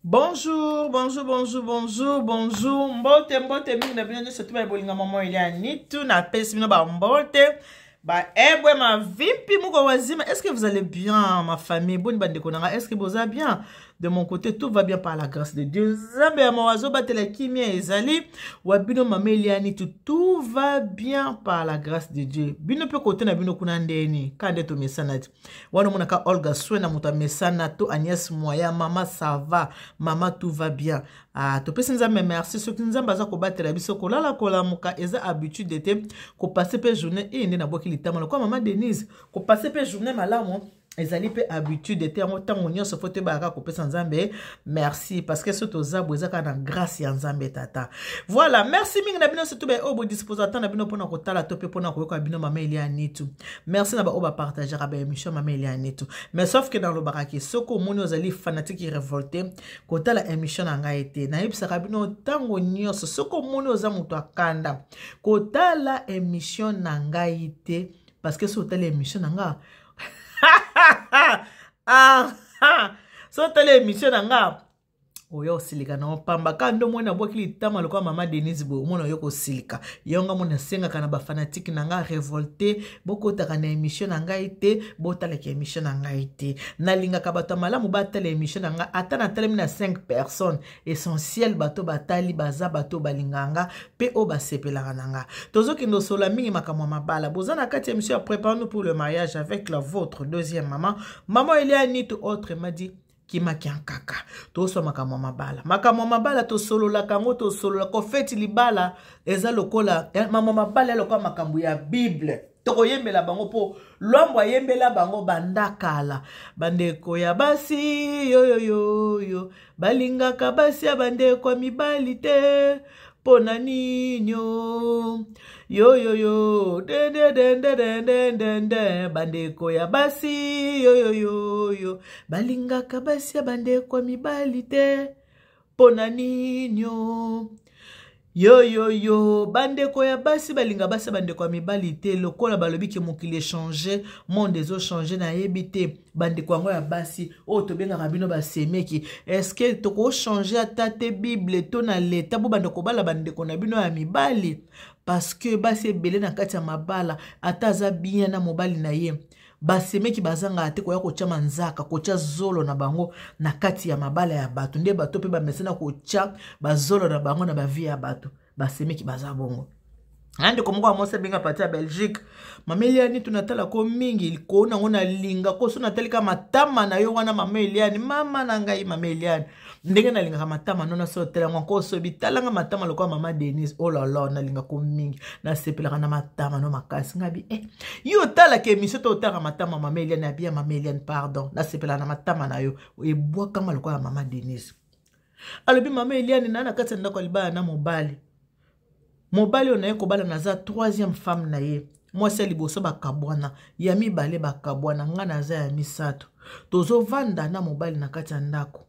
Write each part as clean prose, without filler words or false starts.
Bonjour, bonjour, bonjour, bonjour, bonjour. Mbote, mbote mingi na bino nyonso tuba bolinga maman Eliane tu na pesi bino ba mbote. Ba ebwe ma vimpi muko wazima. Est-ce que vous allez bien ma famille? Boni bande konanga, est-ce que vous allez bien? De mon côté, tout va bien par la grâce de Dieu. Nzambe ya mawa azobatela kimia ezali. Wa bino mama Eliane tu tout va bien par la grâce de Dieu. Bino pe côté na bino kuna ndeni. Kande to mesana ti. Wana omonaka Olga Swena moto amesana to Agnès Moya mama ça va mama tout va bien. Ah, topesi Nzambe merci soki Nzambe aza kobatela biso kolala kolamuka eza habitude te kopase pe journée e nde nabwaki litama lokola mama Denise kopase pe journée malamu ezali mpe habitude te yango ntango nyonso fo toyebaka kopesa nzambe merci parce que soki toza boye eza kaka na grâce ya nzambe tata voilà merci mingi na bino surtout baye oyo bodisposa temps na bino mpona kotala to mpe mpona koyoka bino mama elia nitu merci na baoyo bapartageaka baémission mama elia nitu mais sauf ke nalobaka ke soki omoni ozali fanatique révolte kotala émission na ngai te nayebisaka bino ntango nyonso soki omoni oza moto akanda kotala émission na ngai te parce que soki otali émission na ngai ah, ah. soki otali émission na ngai oya osilika na pamba kaka nde omoni abwaki litama lokola mama denise boye omona oyo kosilika yango nga mona asengaka na bafanatike na ngai revolte bokotaka na émission na ngai te botalaka émission na ngai te nalingaka bato ya malamu batala émission na ngai ata natalemi na 5 personnes essentiel bato batali baza bato balingaka nga mpe oyo basepelaka na nga tozokende osolola mingi makambo ya mabala boza na kati ya émission ya prépare nous pour le mariage avec la vôtre deuxième maman maman Elia Nitu autrement dit kimaki nkaka toswa makambo ya mabala makambo ya mabala tosololaka yango tosololaka ofeti libala eza lokola eh, makambo ya mabala ya lokola makambo ya bible tokoyembela bango mpo lwambo ayembela bango banda kala bandeko ya basi yoyoyoyo balingaka basi ya bandeko ya mibali te mpo na ninio yoyoyo dendedendedendendende bandeko ya basi yoyoyoyo balingaka basi ya bandeko ya mibali te mpo na ninio yoyoyo bandeko ya basi balinga basi ya bandeko ya mibali te lokola balobi ke mokili echange monde ezochange nayebi te bandeko yango ya basi oyo tobengaka bino basemeki eske tokochange ata te bible to na leta bobanda kobala bandeko na bino ya mibali parceke basi ebele na kati ya mabala ata aza bien na mobali na ye basemeki bazangaka te koya kotya manzaka kotya zolo na bango na kati ya mabala ya bato nde bato mpe bamesana kotya bazolo na bango na bavie ya bato basemeki baza bongo ndeko moko ya mwasi abenga parti ya belgique mama eliani to natala ko mingi likolo nango nalinga ko so natali ka matama na yo wana mama eliani mama na ngai mama eliani ndenge nalingaka matama no naso otala yango nko so bitalanga matama lokola mama denise olala oh nalinga ko mingi nasepelaka na matama no makasi ngai bi eh, yo otalaka émission to otalaka matama mama eliani abia mama eliani pardon nasepelaka na matama na yo ebwakama lokola mama denise alobi mama eliane na na kati ya ndako ya libala na mobali mobali oyo naye kobala naza troisième femme na ye mwasi ya liboso bakabwana ya mibale bakabwana ngai naza ya misato tozovanda na mobali na kati ya ndako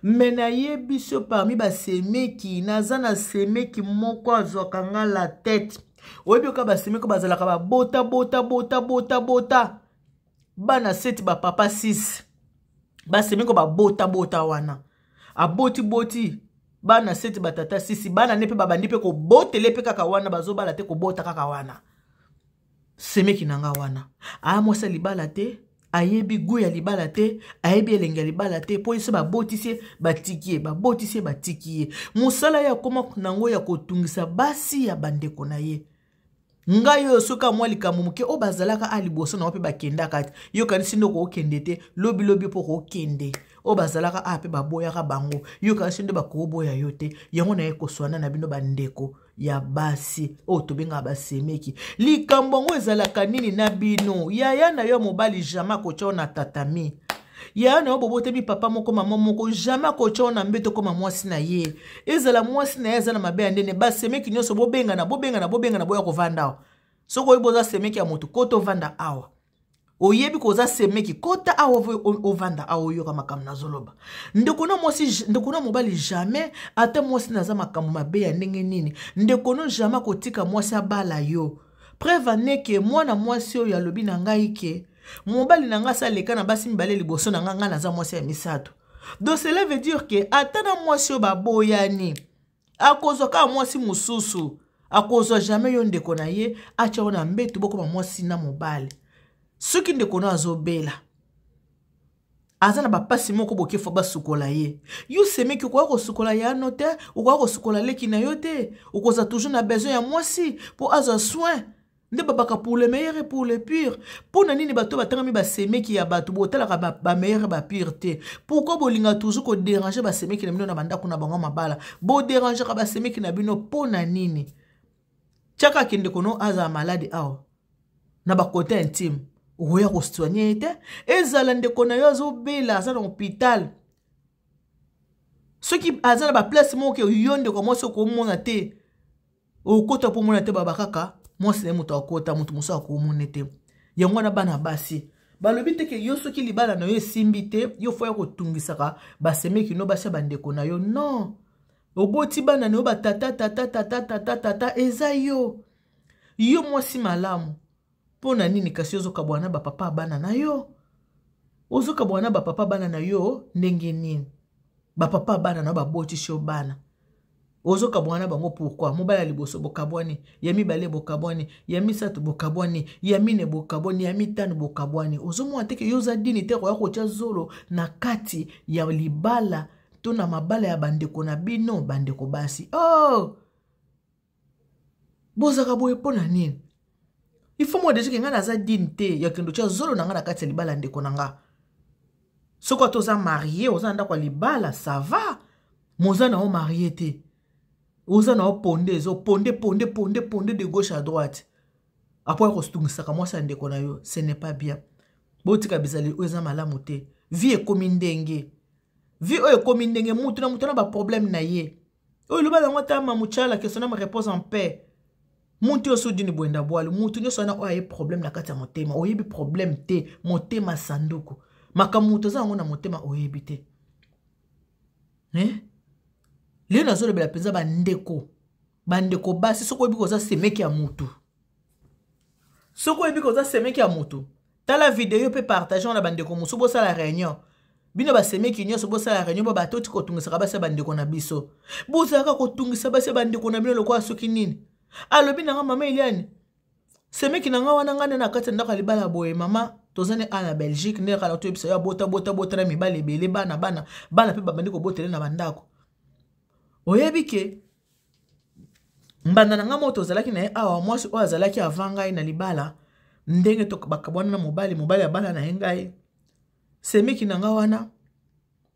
me nayebi so parmi basemeki naza na semeki moko azwaka nga la tete oyebi oka basemeki bazalaka babota bota bota bota bota bana 7 bapapa 6 basemeko babotabota wana abotiboti bana 7 batata 6 bana ne mpe babandi mpe kobotele mpe kaka wana bazobala te kobota kaka wana semeki na nga wana aya mwasi ya libala te ayebi gu ya libala te ayebi elengi ya libala te mpo ye so babotisi ye batiki ye babotisi ye batiki ye mosala ye akoma nango ya kotungisa basi ya bandeko na ye ngai oyo soki amwa likambo moke oyo bazalaka a liboso na yo mpe bakendaka te yo okanisi nde okokende te lobilobi mpo okokende oyo bazalaka a mpe baboyaka bango yo okanisi nde bakoboya yo te yango naye koswana na bino bandeko ya basi oyo tobengaka basemeki likambo yango ezalaka nini na bino yaya na yo mobali jamai akotya yo na tatami yaya na yo bobotami papa moko mama moko jamai akotya yo na mbeto okoma mwasi na ye ezala mwasi na ye aza na mabe ya ndene basemeki nyonso bobengana bobengana bobengana boya kovanda awa soki oyebi oza semeki ya moto kota ovanda awa oyebi koza semeki kota awa ovanda awa oyoka makambo nazoloba ndeko na mwasi ndeko na mobali jamais ata mwasi naza makambo mabe ya ndenge nini ndeko no jamais akotika mwasi abala yo preuve aneke mwana mwasi oyo alobi na ngai ke mobali na ngai asaleka na basi mibale liboso na ngai ngai naza mwasi ya misato. Donc cela veut dire que ata na mwasi oyo baboyani, akozwa kaka mwasi mosusu, akozwa jamais yo ndeko na ye atya yo na mbeto bokoma mwasi na mobali. Soki ndeko no azobela, aza na bapasi moko boke, fo basukola ye. Yo semeki, okoka kosukola yano te, okoka kosukola leki na yo te. Okozwa toujours na besoin ya mwasi mpo azwa soin. Nde babaka pour le meilleur et pour le pire. Mpo na nini bato batangami basemeki ya bato, botalaka bameilleur, bapire te? Pourquoi bolinga toujours kodéranger basemeki na bino na bandako na bango mabala? Bodérangeaka basemeki na bino mpo na nini? Tiaka akende kono azala malade awa na bakote intime, okoya kosoigner ye te. Ezala ndeko na yo azobela, aza na hôpital, soki aza na baplace moko, yo ndeko mwasi okomona te, okota mpo omona te. Baba kaka mwasi na ye moto akota, moto mosusu akomona te. Yango wana bana basi balobi te ke yo soki libala na yo esimbi te, yo fo ya kotungisaka basemeki no, basi ya bandeko na yo. Non, oboti bana na yo, batata tata tata tata tata, eza yo. Yo mwasi malamu, mpo na nini kasi ozokabwana na bapapa ya bana na yo? Ozokabwana na bapapa bana na yo ndenge nini? Bapapa bana na yo babotisi yo bana, ozokabwana na bango pourquoi? Mobali ya liboso bokabwani, ya mibale bokabwani, ya misato bokabwani, ya mine bokabwani, ya mitano bokabwani. Ozomona te ke yo oza dini te koya kotya zolo na kati ya libala to na mabala ya bandeko na bino, bandeko basi? Oh, bozalaka boye mpo na nini? Il faut moi déjà ke ngai naza dine te ya kendo tya zolo na ngai na kati ya libala ya ndeko na nga. Soki ata oza marié, oza na ndako ya libala, ça va. Moza na yo marié te, oza na yo ponde, ezo ponde ponde ponde ponde de gauche à droite, apo ya kotungisaka mwasi ya ndeko na yo, ce n'est pas bien. Botika bizaleli oyo, eza malamu te. Vie ekomi ndenge, vie oyo ekomi ndenge, mutu na mutu na baproblème na ye. Oyo loba yango ata mamuchala, que son âme repose en paix. Mutu nyonso odini bwenda bwale, mutu nyonso wana oyo aye problème na kati ya motema, oyebi problème te. Motema sanduku, makambo moto aza yango na motema, oyebi te, eh? Lelo nazolobela mpenza bandeko, bandeko basi. Soki oyebi koza semeki ya mutu, soki oyebi koza semeki ya mutu, tala video mpe partage na bandeko mosusu. Bosala réunion, bino basemeki nyonso, bosala réunion. Bo bato ti kotungisaka basi ya bandeko na biso, bozalaka kotungisa basi ya bandeko na bino lokola soki nini. Alobi nanga: "Mama Eliane, semeki na nga wana, ngai nde na kati ya ndako ya libala boye, mama, toza ne a na Belgique nde kala toyebisa yo, abota bota bota na mibali ebele, bana bana bana mpe babandi kobotele na bandako. Oyebi ke mbanda na ngai moko tozalaki na ye awa, mwasi oyo azalaki avant ngai na libala, ndenge bakabwana na mobali, mobali abala na ye ngai, semeki na ngai wana,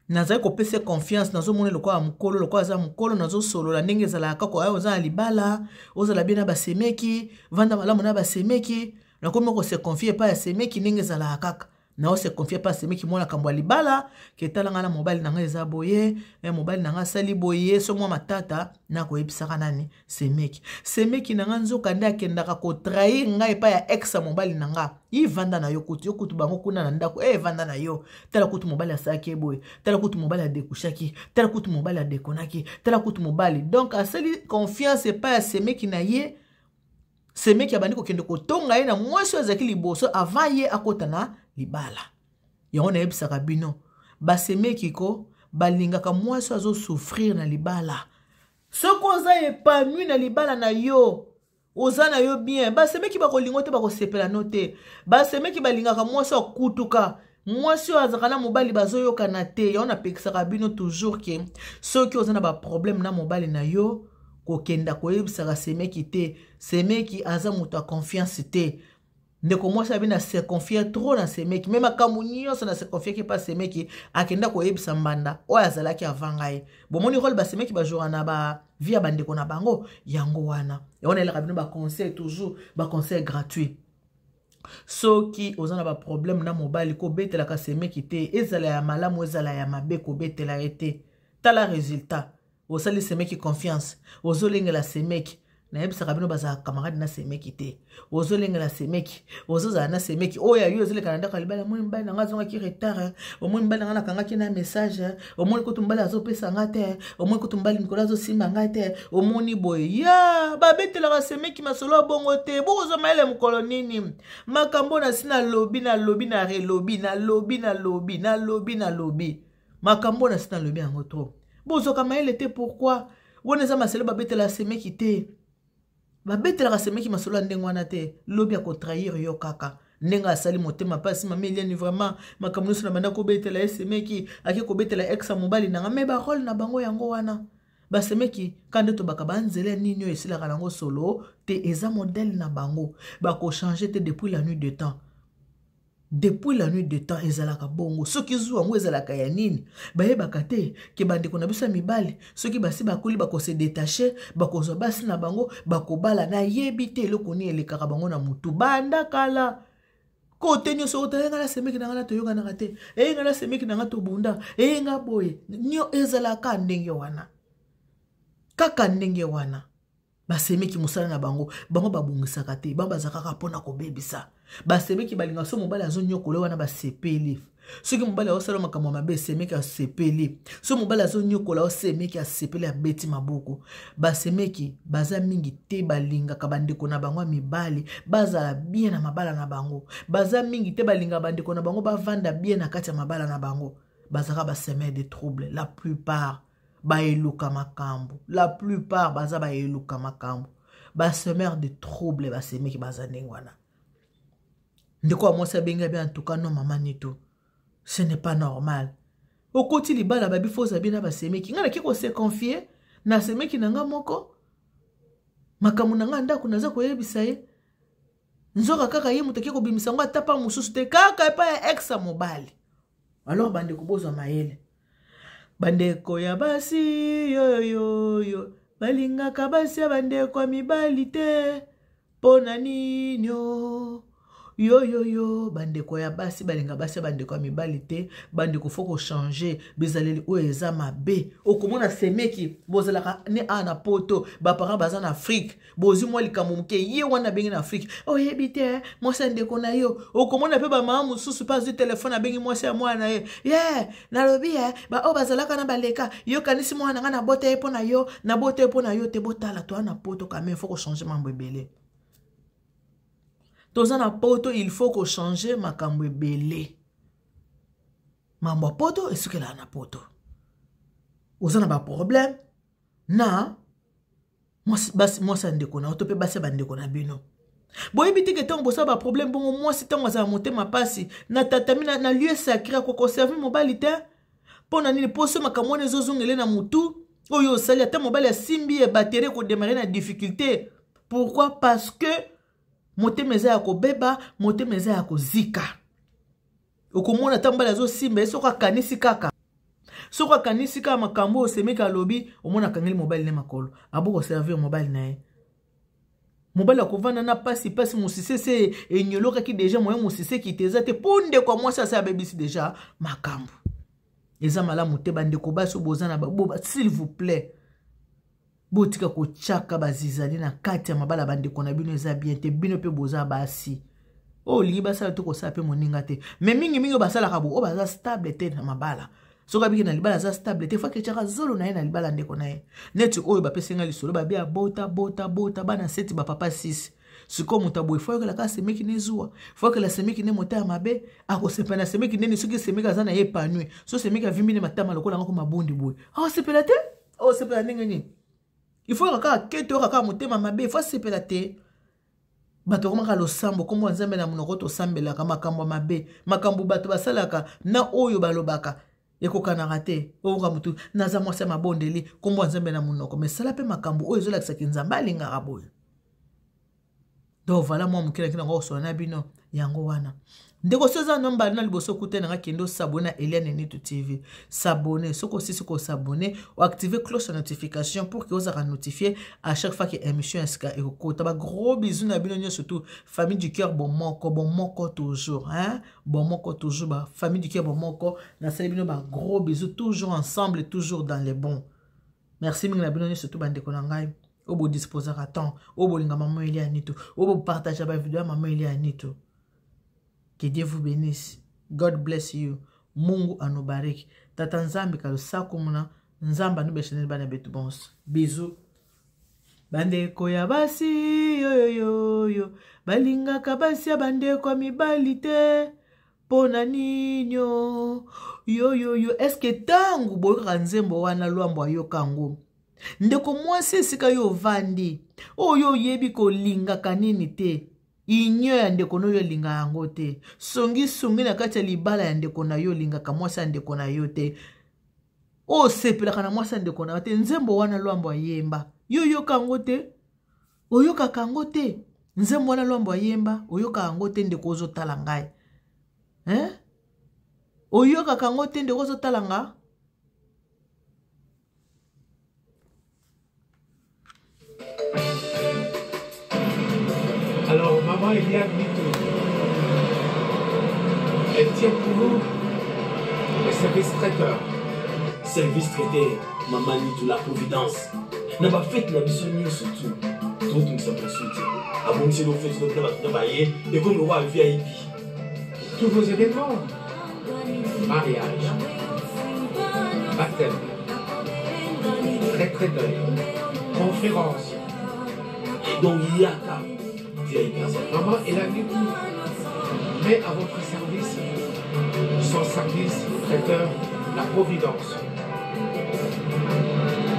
nazali kopesa confiance, nazomona lokola mokolo, lokola aza mokolo, nazosolola ndenge ezalaka kaka. Oyo oza na libala, ozala bien na basemeki, vanda malamu na basemeki. Nakomi kose confier epai ya semeki ndenge ezalaka kaka, naose confier epai ya semeki mwana kambo ya libala ke tala ngai na mobali na ngai eza boye, mobali na ngai asali boye, so mwa matata, nakoyebisaka nani? Semeki. Semeki na ngai nzoka nde akendaka kotrahir ngai epai ya ex ya mobali na nga. Ivanda na yo kutu, yo kutu bango kuna na ndako e, evanda na yo, tala kutu mobali asalaki ye boye, tala kutu mobali adekushaki, tala kutu mobali adekonaki, tala kutu mobali." Donc asali confiance epai ya semeki na ye. Semeki abandi kokende kotonga ye na mwasi oyo azalaki liboso avant ye akota na libala. Yango nayebisaka bino, basemeki ko balingaka mwasi oyo azosouffrir na libala. Soki oza épanoui na libala na yo, oza na yo bien, basemeki bakolinga te, bakosepela no te. Basemeki balingaka mwasi akutuka, mwasi oyo azalaka na mobali bazoyokana te. Yango napekisaka bino toujours ke soki oza na baproblème na mobali na yo, kokenda koyebisaka semeki te. Semeki aza moto ya confiance te. Ndeko mwasi abi na se confier trop na semeki, me makambo nyonso na se confiaki epa semeki, akenda koyebisa mbanda oyo azalaki avant ngai. Bomoni rôle basemeki bajouaka na bavie ya bandeko na bango. Yango wana, yango nayelaka bino baconseil toujours, baconseil gratuit. Soki oza na baproblème na mobali, kobetelaka semeki te. Ezala ya malamu, ezala ya mabe, kobetela ye te. Tala résultat: osali semeki confiance, ozolengela semeki. Nayebisaka bino, bazalaka camarade na semeki te. Ozolengela semeki, ozozala na semeki oyo ayo ezoleka na ndako ya libala. Omoni mobali na nga azongaki retard, omoni mobali na nga nakangaki na message, omoni kutu mobali azopesa nga te, omoni kutu mobali mikolo azosimba ngai te, omoni boye. Ya babetelaka semeki masolo ya bongo te. Bokozwa mayele mokolo nini? Makambo na si nalobi, nalobi, na relobi, nalobi, nalobi, nalobi, nalobi. Makambo na si nalobi yango trop. Bozwaka mayele te pourquoi? Wana eza masolo babetela semeki te. Babetelaka semeki masolo ya ndenge wana te. Lobi akotrahir yo kaka. Ndenge asali motema mpasi mama Eliane vraiment makambo nyonso na banda kobetela ye semeki ake kobetela ex ya mobali nanga me ba role na bango yango wana. Basemeki ka nde tobaka ba nzela nini oyo esilaka nango solo te eza modèle na bango bakochange te depuis la nuit de temps. Depuis la nuit de temps ezalaka bongo. Soki zuwa yango ezalaka ya nini bayebaka te ke bandeko na biso ya mibali soki basi bakoli bakose detache bakozwa basi na bango bakobala. Nayebi te eloko nini elekaka bango na mutu banda kala. Kote nyonso otala nga na semeki na nga na toyokanaka te, eye nga na semeki na nga tobunda, eye nga boye nio ezalaka ndenge wana, kaka ndenge wana. Basemeki mosala na bango, bango babongisaka te, bango bazalaka kaka mpona kobebisa. Basemeki balinga so mobali azonyokola wana basepeli. Soki mobali azosala makambo ya mabe semeki asepeli. So mobali azonyokola o semeki asepeli, abeti maboko. Basemeki baza mingi te balingaka bandeko na bango ya mibali bazala bien na mabala na bango. Baza mingi te balingaka bandeko na bango bavanda bien na kati ya mabala na bango. Bazalaka basemeur de trouble la plupart. Baeluka makambo la plupart baza baeluka makambo, basemeur de trouble. Basemeki baza ndenge wana. Ndeko ya mwasi abengi abi en tout cas non mama Nito, ce n'est pas normal. Okoti libala babi fo oza bien na basemeki. Ngai nake kose confier na semeki na nga moko makambo na nga ndako naza koyebisa ye, nzoka kaka ye moto ake kobimisa yango ata pa mosusu te, kaka epai ya ex ya mobali. Alors bandeko bozwa mayele, bandeko ya basi yoyoyo balingaka basi ya bandeko ya mibali te mpo na nini yoyoyo. Bandeko ya basi balinga basi ya bandeko ya mibali te. Bandeko fo kochange bizaleli oyo eza mabe. Okomona semeki bozalaka ne awa na poto, baparent baza na Afrique, bozwi mwa likambo moke ye wana abengi na Afrique, oyebi te mwasi ya ndeko na yo. Okomona mpe bamama mosusu mpe azwi telefone abengi mwasi ya mwana na ye, ye nalobi ye baoyo bazalaka na baleka yo kanisi mwana na ngai nabota ye mpo na yo, nabota ye mpo na yo te. Botala toa na poto quand même, faut kochange mambo ebele. Toza na poto, il faut kochange makambo ebele. Mambo ya poto esukelaka na poto. Oza na baproblème na mwasi ya ndeko na yo to mpe basi ya bandeko na bino. Boyebi te ke ntango bosala baproblème bongo mwasi ntango azala motema pasi na tatami na lieu sacré akokoservi mobali te. Mpo na nini? Mpo so makambo wana ezozongele na motu oyo osali, ata mobali asimbi ye batterie ekodemare na difficulté. Pourquoi? Parce que motema eza ya kobeba, motema eza ya kozika. Okomona ata mobali azosimba ye, soki akanisi kaka, soki akanisi kaka makambo oyo semeki alobi, omona akangeli mobali ne makolo, aboko servir mobali na ye. Mobali akovanda na pasi pasi, mosise se enyolokaki deja, moyen mosise ekita eza te, mpo ndeko ya mwasi asi abebisi deja makambo. Eza malamu te bandeko basi oyo boza na baboba, s'il vous plaît botika kotiaka bazizali na kati ya mabala bandeko na bino, eza bien te. Bino mpe boza basi oyo olingi basala te kosala mpe moninga te, me mingimingi oyo basalaka bo oyo baza stable te na mabala. Soki abiki na libala aza stable te, faki etiaka zolo na ye na libala ndeko na ye. Neti oyo bapesi ngai lisolo, babi abota bota bota bana 7 bapapa 6. Sikoyo moto aboye fo ayokela kaka semeki ne zuwa, fo ayokela semeki ne motema mabe, akosepela na semeki ndeni soki semeki aza na ye épanoui. So semeki avimbi ne matama lokola yango mabundi boye, akosepela te. Osepela ndenge nini? Il faut kaka keto, kaka motema mabe, il faut asepela te. Bato bakomaka losambo nkombo ya Nzambe na monoko, tosambelaka makambo ya mabe, makambo bato basalaka na oyo balobaka ekokanaka te. Oyoka motu naza mwasi ya mabondeli, nkombo ya Nzambe na monoko, me sala mpe makambo oyo ezolakisaki Nzambe alingaka boye. Donc voilà, mwa moke naki nango kosola na bino yango wana. Ndeko so eza nomba na liboso okute nanga, kende osabone na Eliane Nitu TV, s'abonner. Soki osisi kosabone, oactive cloche ya notification pour que ozalaka notifié à chaque fois que émission ya sika ekokota. Ba gros bisous na bino nyonso, surtout famille du cœur bomoko, bomoko toujours, hein, bomoko toujours, ba famille du cœur bomoko. Nasali bino ba gros bisous, toujours ensemble, toujours dans les bons. Merci mingi na bino nyonso, surtout bandeko na ngai oyo bodisposaka temps, oyo bolinga mama Eliane Nitu, oyo bopartage ba video ya mama Eliane Nitu. Que Dieu vous bénisse. God bless you. Mungu anubariki. Tata Nzambe kalosako muna Nzambe anubesheneli bana betu bonso. Bisous. Bandeko ya basi yoyoyoyo balingaka basi ya bandeko ya mibali te. Mpo na ninio yoyoyo? Eske ntango boyokaka nzembo wana, Lwambo ayoka yango? Ndeko mwasi, esika yo ovandi, oyo oyebi kolingaka nini te, union ya ndeko na oyo olingaka yango te, songisongi na kati ya libala ya ndeko na yo, olingaka mwasi ya ndeko na yo te, oyo osepelaka na mwasi ya ndeko na yo te, nzembo wana Lwambo ayemba, yo oyoka yango te? Oyokaka yango te? Nzembo wana Lwambo ayemba, oyokaka yango te? Ndeko ozotala ngai, hein? Oyokaka yango te, ndeko ozotala nga? Alors, maman Eliane Nitu, elle tient pour nous le service traiteur. Service traiteur, maman Nitu, la Providence. Na bafete na biso nyonso tu totungisa mosu te, abongiseli ofete no mpena bato na baye ekomi lokola VIP. Tous vos événements, mariage, baptême, très deuil, conférence. Donc yaka VIP aza. Maman Eliane Nitu met à votre service son service traiteur, la Providence.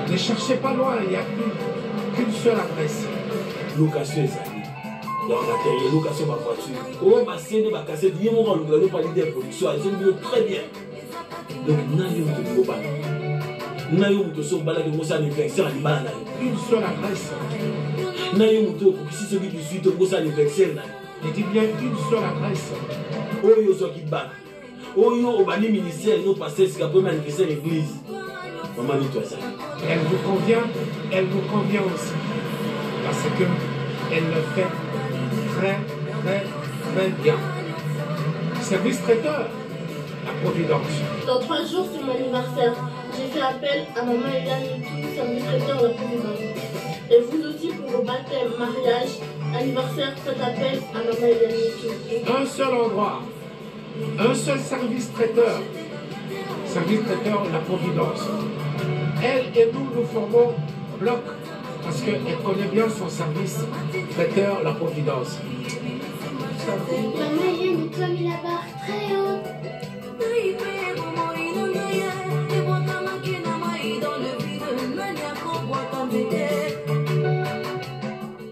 Ne cherchez pas loin, il n'y a plus qu'une seule adresse. Location ezali ya matériel, location bavoiture, oyo basende bakasete, ye moko alukela yo pa leader production, azongi yo très bien. Donc na yo moto olingi obala, na yo moto osi obalaki, okosala anniversaire ya libala na yo. Une seule adresse. Na yo moto okokisi soki 18, okosala anniversaire na yo. Je dis bien une seule adresse. Oyo ozwaki bana, oyo obandi ministère no pasteur, sika premier anniversaire église, mama Nito azali. Elle vous convient, elle vous convient aussi. Parce que elle le fait très, très, très bien. Service traiteur, la Providence. Dans 3 jours, c'est mon anniversaire. J'ai fait appel à maman Eliane Nitu, service traiteur, la Providence. Et vous aussi, pour vos baptêmes, mariage, anniversaire, faites appel à maman Eliane Nitu. Un seul endroit, un seul service traiteur. Service traiteur, la Providence. Elle et nous, nous formons bloc parce qu'elle connaît bien son service traiteur, la Providence. Maman Eliane Nitu a mis la barre très haute.